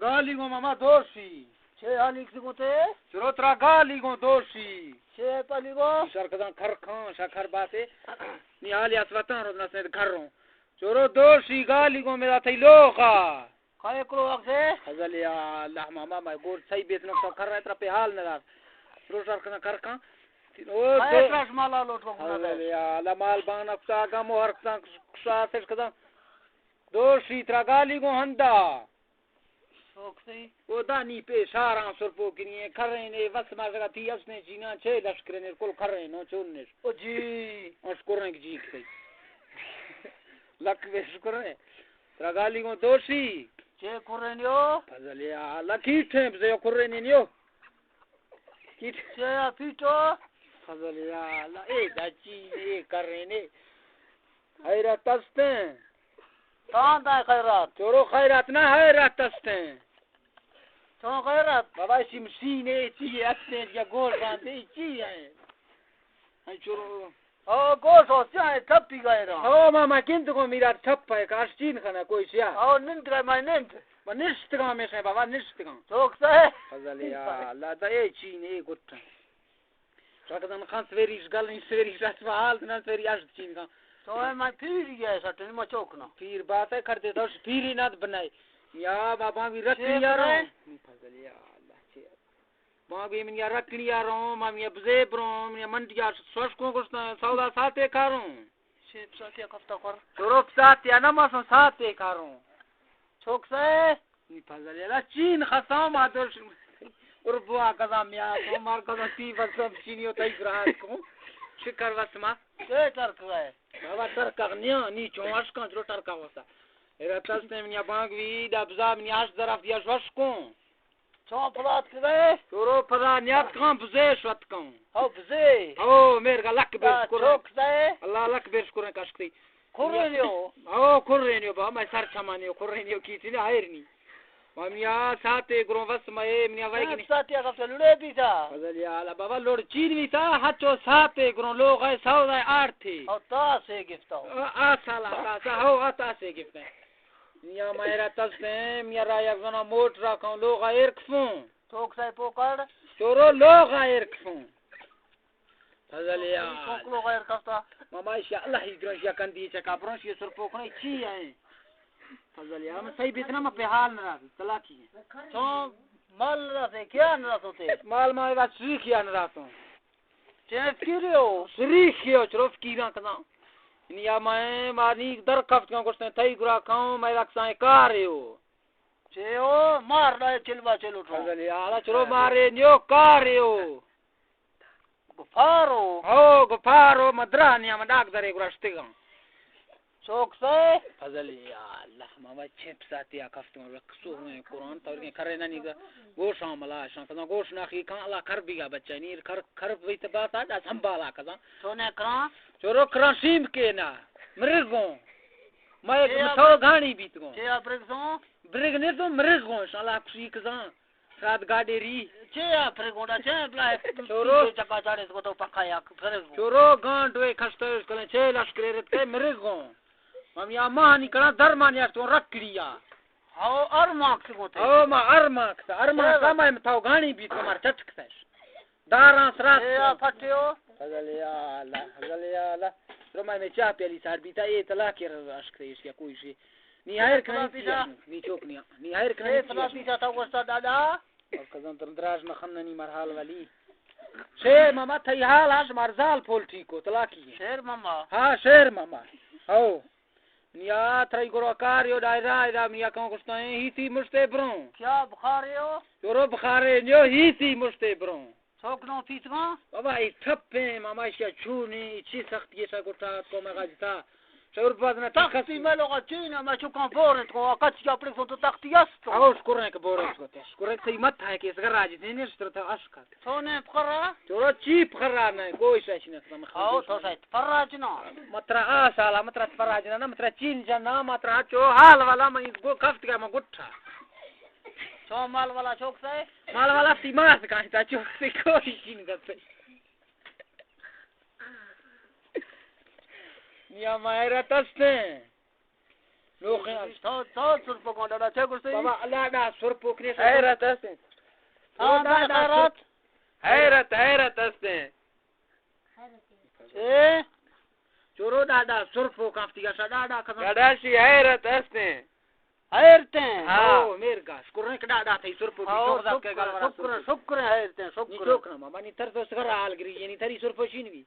گالی گوں ماما دوشی۔ چے حالی کسی گوں تے؟ چرو ترا گالی گوں دوشی۔ چے پالی گوں؟ شر کداں کھر کھاں، شکر باتے۔ نی حالی اس وطن رو نسند کھر روں۔ چرو دوشی گالی گوں میرا تئی لوخا۔ کئے کرو اگے؟ فضل یا اللہ ماما، میں گور صحیح بیت نقصان کھر رہے ترا پہ حال نہ دار۔ چرو شر کداں کھر کھاں۔ او کئے دو-، ترا شمالا لوٹ کو گناہ فضل دے۔ یا اللہ مال بان نقصان کا مہر کداں کشا سر کداں۔ دوشی ترا گالی گوں ہندا۔ شوق سے۔ او دانی پہ شاراں سرپو کنی ہے، کھریں نے، وس ما جگہ تھی اسنے چینا، چھ لشکر نے، کل کھریں نو چون نے۔ او جی۔ اس کریں جی کئی۔ لک بے شکر ہے۔ ترا گالی گوں دوشی۔ چے کریں نیو؟ فضل یا لکی ٹھیں بزے کریں نیو۔ کیت؟ چے یا پیٹو؟ فضل یا اللہ، اے دچی نے، اے کریں نے۔ حیرت استیں۔ تان دائے خیرات۔ چورو خیرات نہ، حیرت استیں۔ چون خیرات؟ بابا، اسی مشین ہے، چی ہے، استیں، یا گوش باندے، چی ہے؟ اے چورو۔ او، گوش ہو، چی ہے، ٹھپی گئے رہا۔ او، ماما، کن تو کو میرا ٹھپ ہے، کاش چین خنا کوئی سیا۔ او، نند گئے، میں نند۔ وہ نشتگاں میں سے، بابا، نشتگاں۔ چوک سے؟ فضل یا اللہ، دا اے چین، اے گٹھن۔ رکدن خان سویریش گل نی سویریش رس حال نہ سویری اش چین خان۔ تو اے میں پیر گیا سٹن ما چوک نہ۔ پیر بات ہے کر دے تو پیر ہی نہ بنائے۔ یا بابا بھی رکھ شیخ یار۔ نہ۔ نی فضل یا اللہ چے۔ بابا بھی من یا رکھ یار، ما یا بزے برو، من یا منڈیا سوش کو گشتا سودا ساتے کاروں۔ شیپ ساتیا کفتا کر۔ چروک ساتیا نہ، ما سو ساتے کاروں۔ چوک سے؟ نی فضل یلا چین خسام آدرش۔ اور بوا کزا میا تو مار کزا تی بس سب چینی ہوتا ہی گراس کو۔ شکر وسما۔ کے ٹرک ہے؟ بابا ٹرک نیا، نی چون اش کان چلو ٹرک وسا۔ ایرا تستیں منی بانگ وی، دا بزا منی اش درف دیا شوش کو۔ چون پلات کدے؟ چورو پدا نیات کان بزے شوت کان۔ ہو بزے۔ ہو میر کا لک بیر شکر۔ چوک دے۔ اللہ لک بیر شکر کشکتی۔ کھرینیو۔ ہو کھرینیو با، میں سر چمانیو، کھرینیو کیتی نہ ہیرنی۔ مامیا ساتے گروں بس میں منیا وای کنی۔ ساتے کا لڑے بیتا۔ فضل یا اللہ بابا لڑ چین بیتا، ہچو ساتے گروں لوگ ہے سودا آرتے۔ او تا سے گفتا۔ آ سالا تا سا ہو آ تا سے گفتا۔ میا میرا تستیں، میرا یک زنا موٹر کن لوگا ایر کفوں۔ چوک سائے پوکڑ۔ چورو لوگا ایر کفوں۔ فضل یا۔ چوک لوگا ایر کفتا۔ ماما شاء اللہ ہی گرنش یا کندی چکا برنش یہ سر پوکنے چی ہے؟ فضل یا، من صحیح بیتنا، من پہ حال نہ رہا، طلاقی ہے۔ تو مال نہ رہتے، کیا نہ رہتے؟ مال ما بات سوی کیا نہ رہتا۔ چے فقیرے ہو؟ سری کیو چرو فقیراں کنا۔ نیا میں مانی در کفت کن گوشتن تئی گرا کاؤں میں رکسائیں کارے ہو۔ چے ہو؟ مار لائے چلوا چلو ٹھو۔ فضل یا، آلا چرو مارے نیو کارے ہو۔ گفارو۔ ہو، گفارو، مدرا نیا من ڈاک درے گرا شتگاں۔ چوک سے؟ فضل یا اللہ، ماما چپ ساتی آ کفتوں رکسو ہوئے قرآن تو کے کرے نہ نیگا۔ گوش ہم اللہ شان کنا گوش نہ خی کان اللہ کر بیگا بچہ نی کر کر بیت بات آ سنبھالا کزا۔ تو نے کران؟ چورو کران سیم کے نا۔ مرگوں۔ میں ایک چے متھو آپ گھانی بیت گوں۔ چے آپ رکسوں؟ برگ نے تو مرگوں، انشاءاللہ کسی کزا۔ سات گاڈی ری۔ چے آ پھرگونڈا، چے بلا ہے؟ چورو۔ چکا چاڑے کو تو پکا یا پھرگون۔ چورو گانڈ وے کھستے اس کلے، چے لشکرے رت کے مرگوں۔ ہم یا مانی کڑا درمان یا تو رکڑی یا۔ ہاو، ار ماک سے گوتے۔ ہاو، ما ار ماک سے، ار ماک سے، ما تاو گانی بیت مار چٹک سے۔ داراں سرات اے کو۔ آ پھٹیو۔ فضل یا اللہ، فضل یا اللہ۔ رو میں چاہ پیالی سار بیتا، اے طلاق کے اشک سے، اس یا کوئی سے۔ نی ہائر کھنی چیز نی چوک نیا۔ نی ہائر کھنی اے چیز۔ فلا پیسا تا گوشتا دادا۔ اور کزن تر دراج نہ خننی مرحال والی۔ شیر ماما تئی حال آش مرزال پول ٹھیک ہو، طلاقی ہے۔ شیر ماما۔ ہاں، شیر ماما۔ ہاو۔ نیا ترئی گرو کار یو دائرہ، ادا منیا کاں گوشتائیں، ہیتی مشتے بروں۔ کیا بخارے ہو؟ یورو بخارے نیو، ہیتی مشتے بروں۔ چوک نو پیتگاں؟ بابا، ای ٹھپیں، ماما ایشیا چونی، ای چی سختی ایشا گٹا، کو میں غاجتا۔ چور باز نہ تختی تختی۔ میں لوگا چین، میں چکاں بورنت کو، کچ یا پڑک تو تختی است۔ آوش کرنے کے بورنت کو تش۔ کرنے تی مت ہے کہ اس گراج دین اس طرح اش کت۔ تو نے پخرا؟ چورو چی پخرا نہ، کوئی شش نہ سم۔ آو تو شاید پخرا چنا۔ مترا آ سالا، مترا پخرا جنا، مترا چین جنا، مترا چو حال والا میں گو کفت کا میں گٹھا۔ چو مال والا چوک سے؟ مال والا تی ماس کا تا چوک سے کوئی چین کرتے۔ یا مائرہ تستیں۔ لوخیں۔ تو، تو سرپوکاں ڈاڈا چے گوشتے؟ بابا، لاڈا سرپوک نے۔ حیرت ہستیں۔ ہاں، ڈاڈا خیرات۔ حیرت، حیرت ہستیں۔ اے؟ چورو ڈاڈا سرپوک کافتی گشا ڈاڈا کزا۔ ڈاڈا شی حیرت ہستیں۔ حیرتیں۔ ہاں۔ او، میرگا، شکر کہ ڈاڈا تئی سرپوک ہاں، تو شکر، شکر، شکر حیرتیں، شکر۔ نی چوک نہ ماما، نی تر تو سگر حال گری، یعنی تری سرپوشی نی بی۔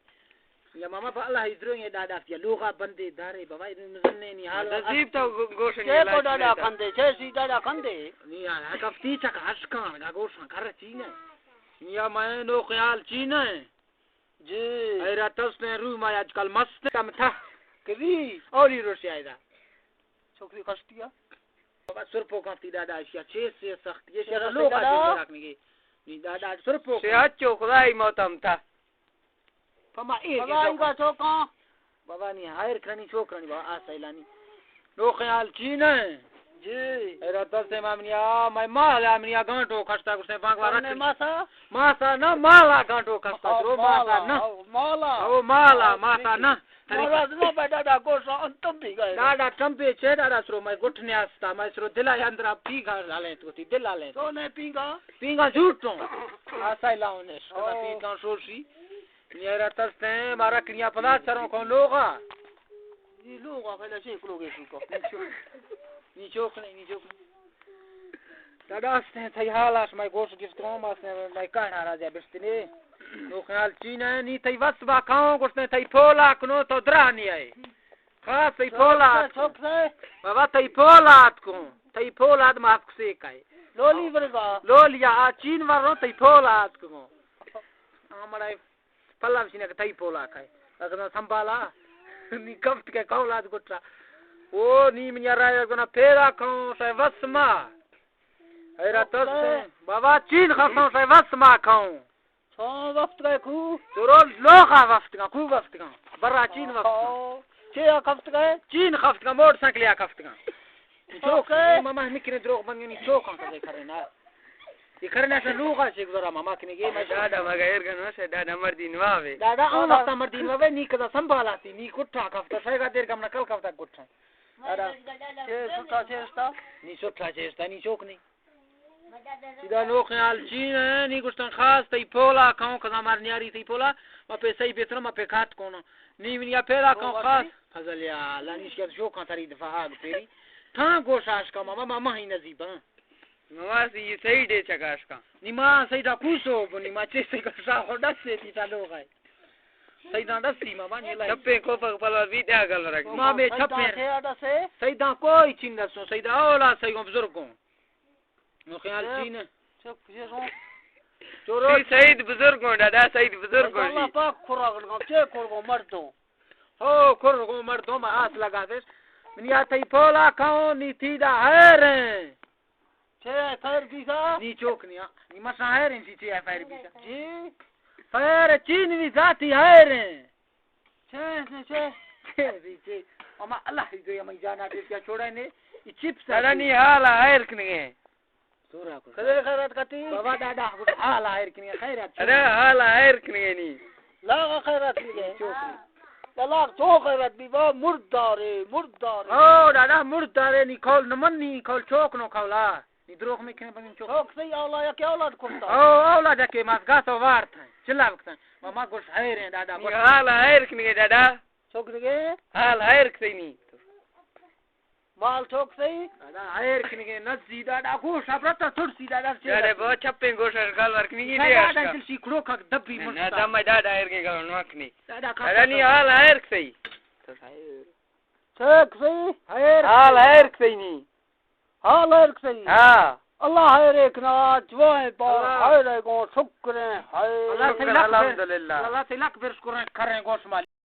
یا ماما، با اللہ ادرو یہ ڈاڈا فیا لوگا بندے دارے، بابا، ادرو مزنے نی حال۔ نصیب تو گو-، گوشن چے کو ڈاڈا کندے، چے سی ڈاڈا کندے؟ نی، ہاں، کفتی چک ہشکان، گا گوشن کر چی نے۔ نی، یا میں نو خیال چی نے۔ جی۔ حیرت است ہیں، روح ما آج کل مست کم تھا۔ کبھی اولی روشی آئے دا۔ چھوکری کشتی ہے۔ بابا سرپوکاں تی ڈاڈا اشیا چے سے سخت، یہ شیرا شیرا لوگا ڈاڈا۔ جی رکھنے گے۔ نی ڈاڈا سرپوک۔ سے اچو خدائی موتم تھا۔ پما اے خدائی با چوکاں۔ بابا نی حیر کرنی چوکرانی بابا آ سیلانی۔ نو خیال چی نہ۔ جی۔ حیرت است ہیں مامنیا، میں مالا منیا گانٹو کشتا گستے بانگوا رکھ۔ ماسا؟ ماسا نہ، مالا گانٹو کشتا، او، درو ماسا مالا، نہ۔ او، مالا۔ او، مالا، او، ماسا جی۔ نہ۔ ناراض نہ بے ڈاڈا گوشا انتم بھی گئے۔ ڈاڈا ٹمپے چے ڈاڈا سرو میں گٹھنے آستا، میں سرو دلا اندرا پیگا لالیں تو تی دلا لیں۔ تو نے پینگا؟ پینگا جھوٹوں۔ آسا لاؤنش، او۔ کنا پیگا شوشی۔ نی حیرت است ہیں، مارا کڑیاں پدا چروں کو لوگا۔ نی لوگا پہلے چیک لوگے شو کو۔ نی چوک نہیں، نی چوک نہیں۔ ڈاڈا است ہیں، تئی حال آش میں گوش گفت رہا ہوں، میں کہنا راجا بستنے۔ نو خیال چی نہ، نی تئی وس با کھاؤں، گوشتے تئی پھولا کنو تو درا نی آئے۔ خاص تئی پھولا۔ چوک سے۔ بابا تئی پھولا کھاؤں، تئی پھولا معاف کسے کائے۔ لولی برگا۔ لولیا آ چین ورو تئی پھولا کھاؤں۔ ہمڑا پلو شینہ کہ تئی پولا کھائے۔ اگر سنبھالا، نی کفت کے کولاد گٹا۔ او نی منی رائے گنا پیدا کھاؤں، شے وس ما۔ حیرت است ہیں۔ بابا چین خسوں، شے وس ما کھاؤں۔ چھو وفت گئے کو؟ چورو لوخا وفت گا، کو وفت گا۔ برا چین وفت گا۔ چے آ کفت گئے؟ چین خفت گا، موٹر سائیکل آ کفت گا۔ چوک، ماما ہمیں کرے دروغ بن گئی، چوکاں کدے کرے نا۔ یہ کرے نا، لوگا چیک ذرا ماما کنے گے، میں ڈاڈا مگا ایر گنو سے، ڈاڈا مردی نواوے۔ ڈاڈا آن وقتا مردی نواوے، نی کدا سنبھالا سی، نی کٹھا کفتا، شاید دیر گم نہ کل کفتا کٹھا۔ ڈاڈا۔ چے سٹا چیستا؟ نی سٹا چیستا، نی چوک نہیں۔ سیدھا نو خیال چین ہے، نی گوشتن خاص تئی پولا کھاؤں، کدا مار نیاری تئی پولا، ما پہ صحیح بیتنا، ما پہ کات کونا۔ نی منیا پیدا کھاؤں خاص۔ فضل یا اللہ، نی شکر شوکاں تری دفعہ آگ پیری۔ تھا گوشاش کا ماما، ماما ہی نزیباں۔ نماز یہ صحیح ڈے چکاش کا۔ نی ما صحیح دا کوسو بنی، ما چے صحیح کا شاہ خو ڈس سے تی تا لوگ ہے۔ صحیح دا ڈس سی ماما، نی لائی۔ چھپے کو پک پلوار بھی دیا گل رکھ۔ ما میں چھپے۔ صحیح دا کوئی چین دسو، صحیح دا اولا صحیح ہوں بزرگوں۔ نو خیال چین۔ چپ، چپ، چپ۔ چورو سی سعید بزرگ ہوں، دادا سعید بزرگ ہوں اللہ جی۔ پاک کھرا گنگا، چے کھر گو مردوں۔ ہو، کھر گو مردوں، ما آس لگا دے۔ منی آ تئی پولا کھاؤں، نی تی دا حیر ہیں۔ چے حیر دیسا؟ نی چوک نیا۔ نی مسا حیر ہیں، چی چے حیر دیسا؟ جی۔ حیر چین وی ذاتی حیر ہیں۔ چے، چے، چے؟ چے، چے، چے؟ اما اللہ ہی جو ہمیں جانا دے کیا چھوڑا نے؟ یہ چپس ہے۔ ارے نی حال حیر کنگے۔ سورا کو۔ کدے خیرات کتی؟ بابا دادا، حال حیر کنگے، خیرات۔ ارے حال حیر کنگے نی۔ لاغا خیرات کنگے۔ چوک۔ لاغ تو خیرات بی با مردارے، مردارے۔ او دادا مردارے نی کول نمن نی کول چوک نو کولا۔ نی دروغ میکنه بنین چوک۔ چوک سی اولا یکی اولاد کشتا۔ او اولاد یکی ماس گاس و وارت۔ چلا بکتن۔ ماما گوش حیر ہیں دادا، گوش۔ حال حیر کنگے دادا۔ چوک دیگه؟ حال حیر کسی نی۔ مال چوک سی؟ دادا حیر کنگے نزی دادا، گوش ابرتا ترسی دادا۔ دادا بہت چھپیں گوش گل ور کنگی دے دادا۔ دل سی کھڑو کھک دبی مرتا۔ دادا میں دادا حیر کے گل نوکنی۔ دادا نی حال حیر کسی۔ چوک سی؟ حیر۔ حال حیر کسی نی۔ حال حیر کسی۔ ہاں۔ اللہ حیر ایک نا، جوائیں پا، اللہ۔ حیر ہے گو، شکر ہیں، حیر۔ اللہ سے لکھ بیر، الحمدللہ۔ اللہ سے لکھ بیر شکر ہیں، کریں گوش مالی۔